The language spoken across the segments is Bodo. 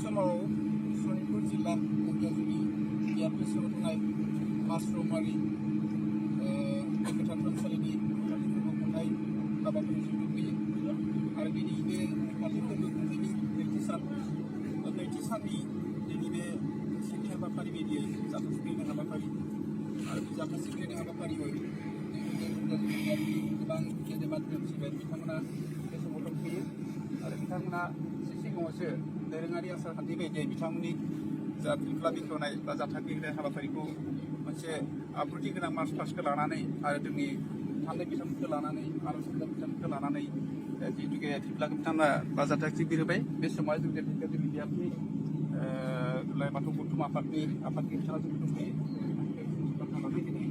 समाव सनितपुर जिल्ला ढेकियाजुलि गियाननि सिङाव थानाय मासरौमारि गोथार थानसालिनि फोरबो खुंनाय हाबाफारियाव जों दंफैयो आरो दिनै बे बाथौ फोरबो खुंनायनि नैथि साननि दिनै बे सेथि हाबाफारि बायदियै जाथावसिनाय हाबाफारि आरो बे जाथावसिनाय हाबाफारियाव गोबां गेदेमा धोरोम सिबियारि बिथांमोना बे समाव दंफैयो आरो बिथांमोना सिगाङावसो दोरोङारि आसार खान्थि बायदियै बिथांमोननि जा फिल्फा बेखेवनाय बा जाथाखि होनाय हाबाफारिखौ मोनसे आब्रुथि गोनां मार्च पास्टखौ लानानै आरो जोंनि थान्दै बिथांमोनखौ लानानै आर'ज बिथांमोनखौ लानानै जिहेतुके फिल्फाखौ बिथांमोना बा जाथाखि बिरहोबाय बे समाव जों जोंनि बियाबनि दुलाराय बाथौ गौथुम आफादगिरि बिथाङा जों दंफैयो खालामनाय दिनै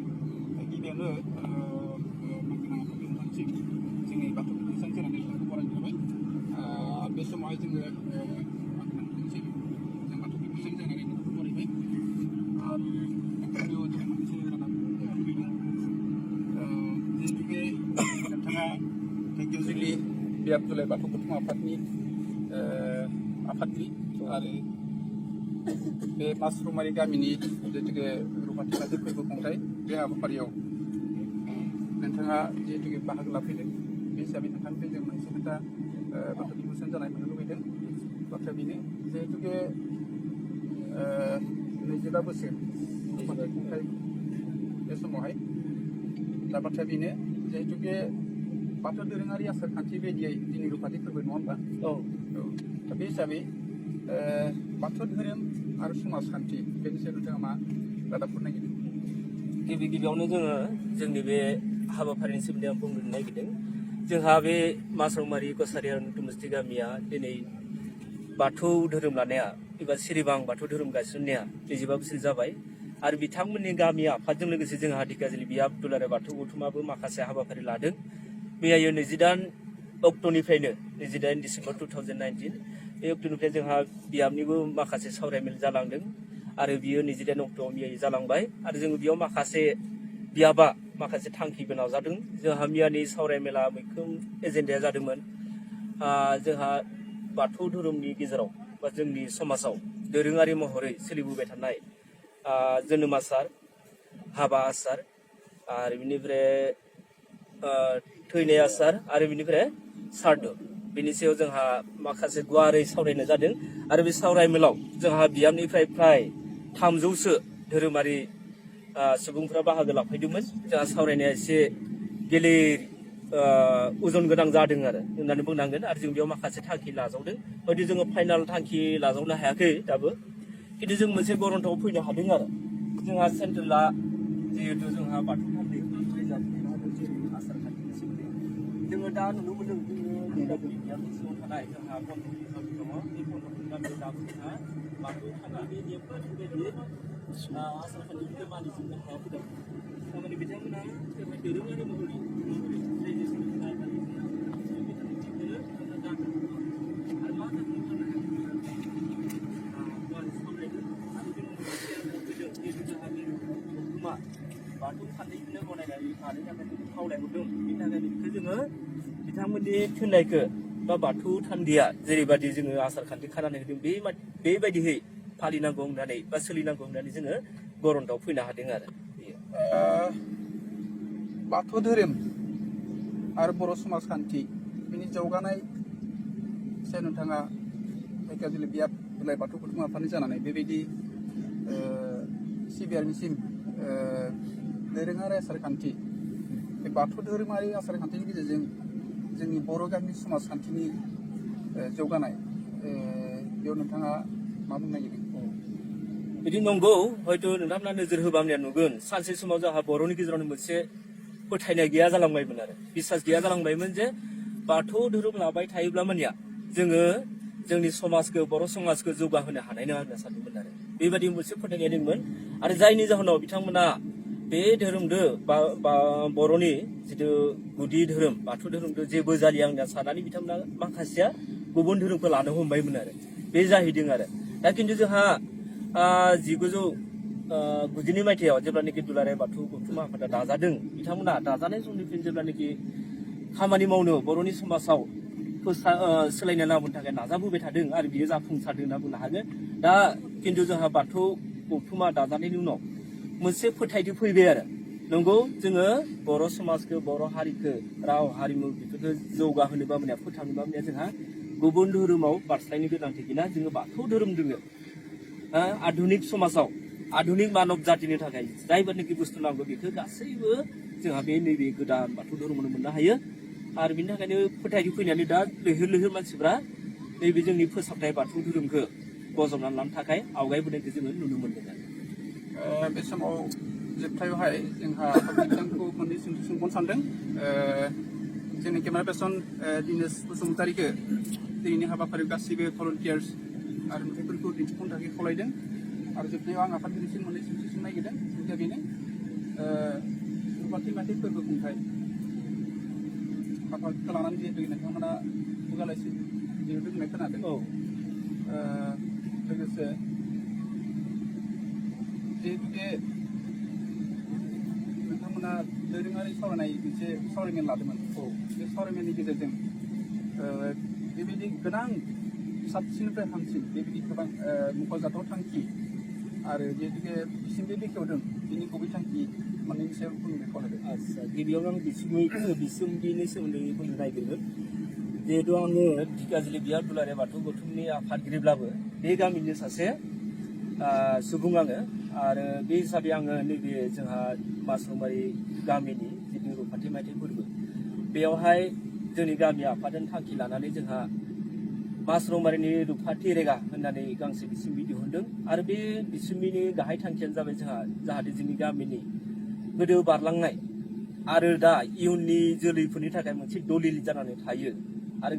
गिबियावनो जोंनि बाथौ खृष्टान जानानै बरायग्रोबाय बे समावहाय जोङो जों बाथौ खृष्टान जानानै बरायबाय आरो बेयाव जों मोनसे रादाब होफैदों जिहेतुके नोंथाङा ढेकियाजुलि बियाब दुलाराय बाथौ गौथुम आफादनि आफादगिरि आरो बे मासरौमारि गामिनि जिहेतुके रुपाथि बाथौ फोरबो खुंथाय बे हाबाफारियाव नोंथाङा जिहेतुके बाहागो लाफैदों बे हिसाबै नोंथांनिफ्राय जों मोनसे खोथा बाथौ दिभ'सन जानाय मोननो लुबैदों बाथ्राया बेनो जिहेतुके 25 बोसोर खुंथाय बे समावहाय दा बाथ्राया बेनो जिहेतुके बाथौ दोरोङारि आसार खान्थि बायदियै दिनै रुपाथि फोरबो नङा होमबा दा बे हिसाबै बाथौ धोरोम आरो समाजखान्थि बेनि सायाव नोंथाङा मा रादाबफोर नागिरदों गिबियावनो जोङो जोंनि बे हाबाफारिनि सोमोन्दै आं बुंनो नागिरदों जोंहा बे मासरौमारि कसारि दुमस्ति गामिया दिनै बाथौ धोरोम लानाया एबा सिरिबां बाथौ धोरोम गायसननाया 25 बोसोर जाबाय आरो बिथांमोननि गामि आफादजों लोगोसे जोंहा ढेकियाजुलि बियाब दुलाराय बाथौ गौथुमाबो माखासे हाबाफारि लादों मैया 28 अक्ट'निफ्रायनो 28 डिसेम्बर 2019 बे अक्ट'निफ्राय जोंहा बियाबनिबो माखासे सावरायमेल जालांदों आरो बियो 29 अक्ट'आव मैया जालांबाय आरो जोङो बेयाव बियाबा माखासे थांखिबो नाजादों जोंहा मैयानि सावरायमेला मैखोम एजेन्डाया जादोंमोन जोंहा बाथौ धोरोमनि गेजेराव बा जोंनि समाजाव दोरोङारि महरै सोलिबोबाय थानाय जोनोम आसार हाबा आसार आरो बिनिफ्राय थैनाय आसार आरो बिनिफ्राय सारद बेनि सायाव जोंहा माखासे गुवारै सावरायनाय जादों आरो बे सावरायमेलाव जोंहा बियाबनिफ्राय फ्राय 300सो धोरोमारि सुबुंफ्रा बाहागो लाफैदोंमोन जोंहा सावरायनाया एसे गेलेर ओजन गोनां जादों आरो होननानै बुंनांगोन आरो जों बेयाव माखासे थांखि लाजावदों हयथ' जोङो फाइनाल थांखि लाजावनो हायाखै दाबो खिन्थु जों मोनसे गरन्थ'आव फैनो हादों आरो जोंहा सेन्ट्रेला जिहेतु जोंहा बाथौ थान्दै आसार खान्थिनि सोमोन्दै जोङो दा नुनो मोन्दों जोङो बियाबनि सिङाव थानाय जोंहा बन्द'नि गामि दङ बे बन्द'नि गामियाव दाबो जोंहा बाथौ थान्दैनि नेमखान्थि बायदियै आसार खान्थिखौ मानिजोबनो हायाखै दं थारमाने बिथांमोना दोरोङारि महरै बाथौ खान्थिखौनो गनायनानै थानो थाखाय खावलायहरदों बेनि थाखायनो बेखौ जोङो बिथांमोननि थिननायखौ बा बाथौ थान्दैया जेरैबायदि जोङो आसार खान्थि खानानै होदों बेबायदिहै फालिनांगौ होननानै बा सोलिनांगौ होननानै जोङो गरन्थ'आव फैनो हादों आरो बाथौ धोरोम आरो बर' समाजखान्थि बिनि जौगानाय सायाव नोंथाङा ढेकियाजुलि बियाब दुलाराय बाथौ गौथुम आफादनि जानानै बेबायदि सिबियारिनिसिम दोरोङारि आसार खान्थि बे बाथौ धोरोमारि आसार खान्थिनि गेजेरजों जोंनि बर' गामिनि समाजखान्थिनि जौगानाय बेयाव नोंथाङा मा बुंनो नागिरदों बिदि नंगौ हयथ' नोंथांमोना नोजोर होबा नुगोन सानसे समाव जोंहा बर'नि गेजेरावनो मोनसे फोथायनाय गैया जालांबायमोन आरो बिसास गैया जालांबायमोन जे बाथौ धोरोम लाबाय थायोब्ला मानिया जोङो जोंनि समाजखौ बर' समाजखौ जौगाहोनो हानाय नङा होनना सानदोंमोन आरो बेबायदि मोनसे फोथायनाय दंमोन आरो जायनि जाहोनाव बिथांमोना बे धोरोमदो बा बर'नि जिथु गुदि धोरोम बाथौ धोरोमदो जेबो जालिया होनना साननानै बिथांमोना माखासेया गुबुन धोरोमखौ लानो हमबायमोन आरो बे जाहैदों आरो दा खिन्थु जोंहा 1992 मायथाइयाव जेब्लानोखि दुलाराय बाथौ गौथुम आफादा दाजादों बिथांमोना दाजानाय समनिफ्राय जेब्लानोखि खामानि मावनो बर'नि समाजाव सोलायना लाबोनो थाखाय नाजाबोबाय थादों आरो बियो जाफुंसारदों होनना बुंनो हागोन दा खिन्थु जोंहा बाथौ गौथुमा दाजानायनि उनाव मोनसे फोथायथि फैबाय आरो नंगौ जोङो बर' समाजखौ बर' हारिखौ राव हारिमु बेफोरखौ जौगाहोनोबा माने फोथांनोबा माने जोंहा गुबुन धोरोमाव बारस्लायनो गोनांथि गैया जोङो बाथौ धोरोम दोङो आधुनिक समाजाव आधुनिक मानब जातिनि थाखाय जायबारनिखि बुस्थु नांगौ बेखौ गासैबो जोंहा बे नैबे गोदान बाथौ धोरोमावनो मोननो हायो आरो बिनि थाखायनो फोथायथि फैनानै दा लैहोर लैहोर मानसिफ्रा नैबे जोंनि फोसाबनाय बाथौ धोरोमखौ बजबनानै लानो थाखाय आवगायबोनायखौ जोङो नुनो मोनदों बे समाव जोबथायावहाय जोंहा बिथांखौ मोननै सोंथि सोंबावनो सानदों जोंनि केमेरा पार्सन दिनेश बसुमतारीखौ दिनैनि हाबाफारियाव गासैबो भलन्टियार्स आरो नुथायफोरखौ दिन्थिफुंनो थाखाय खावलायदों आरो जोबनायाव आं आफादगिरिसिम मोननै सोंथि सोंनो नागिरदों सोंथिया बेनो रुपाथि माथि फोरबो खुंथाय आफादखौ लानानै जिहेतु नोंथांमोना खुगालायसि जिहेतु बुंनाय खोनादों लोगोसे जिहेतु बे नोंथांमोना दोरोङारि सावरायनाय मोनसे सावरायमेल लादोंमोन बे सावरायमेलनि गेजेरजों बेबायदि गोनां साबसिननिफ्राय हामसिन बेबायदि गोबां मख'जाथाव थांखि आरो जिहेतु बिसिमबो बेखेवदों बिनि गुबै थांखि मोननैनि सायाव बुंनो खावलायदों आदसा गिबियावनो आं बिसुंबिनि सोमोन्दै बुंनो नागिरगोन जिहेतु आङो धिकाजिलि बिहार दुलाराय बाथौ गौथुमनि आफादगिरिब्लाबो बे गामिनि सासे सुबुं आङो आरो बे हिसाबै आङो नैबे जोंहा मासुमारि गामिनि जितु रुपाथि माइथाइ फोरबो बेयावहाय जोंनि गामि आफादजों थांखि लानानै जोंहा मासुमारिनि रुपाथि रेगा होननानै गांसे बिसुंबि दिहुनदों आरो बे बिसुंबिनि गाहाय थांखियानो जाबाय जोंहा जाहाथे जोंनि गामिनि गोदो बारलांनाय आरो दा इयुननि जोलैफोरनि थाखाय मोनसे दलिल जानानै थायो आरो